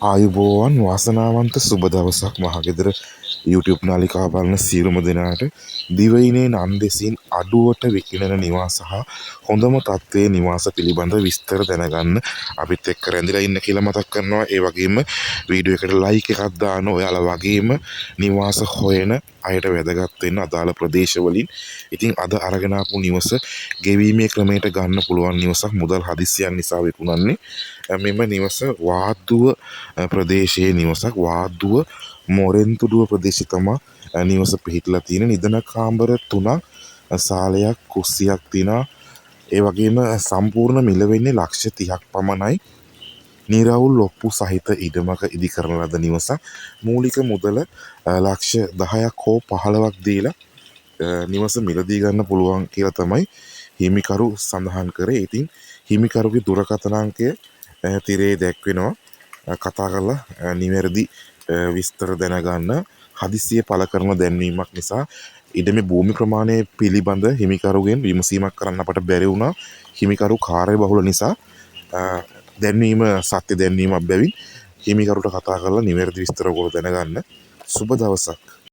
ආයුබෝවන්, වාසනාවන්ත සුබ දවසක් මහගෙදර YouTube නාලිකාව බලන සියලුම දෙනාට. දිවයිනේ නන්දෙසින් අඩුවට විකිණෙන නිවාස හා හොඳම තත්ත්වයේ නිවාස පිළිබඳ විස්තර දැනගන්න අපිත් එක්ක රැඳිලා ඉන්න කියලා මතක් කරනවා. ඒ වගේම වීඩියෝ එකට ලයික් එකක් දාන්න, ඔයාලා වගේම නිවාස හොයන අයට වැදගත් වෙන්න අදාළ ප්‍රදේශවලින්. ඉතින් අද අරගෙන ආපු නිවස ගෙවීමේ ක්‍රමයට ගන්න පුළුවන් නිවසක්, මුදල් හදිස්සියක් නිසා විකුණන්නේ. මෙම නිවස වාද්දුව ප්‍රදේශයේ නිවසක්. වාද්දුව මොරෙන්තුඩුව ප්‍රදේශය තමා නිවස පිහිටලා තියෙන. නිදන කාමර 3ක්, සාලයක්, කුස්සියක් තියෙනවා. ඒ වගේම සම්පූර්ණ මිල වෙන්නේ ලක්ෂ 30ක් පමණයි. නිරවුල් ඔප්පු සහිත ඉඩමක ඉදි කරන ලද නිවසක්. මූලික මුදල ලක්ෂ 10ක් හෝ 15ක් දීලා නිවස මිලදී ගන්න පුළුවන් කියලා තමයි හිමිකරු සඳහන් කරේ. ඉතින් හිමිකරුගේ දුරකථන අංකය තිරයේ දැක්වෙනවා. කතා කරලා නිවැරදි විස්තර දැනගන්න. හදිසියේ පළ කරන දැන්වීමක් නිසා ඉඩමේ භූමි ප්‍රමාණය පිළිබඳ හිමිකරුගෙන් විමසීමක් කරන්න අපට බැරි වුණා. හිමිකරු කාර්යබහුල නිසා දැන්වීම සත්‍ය දැන්වීමක් බැවින් හිමිකරුට කතා කරලා නිවැරදි විස්තර ඔයගොල්ලෝ දැනගන්න. සුබ දවසක්.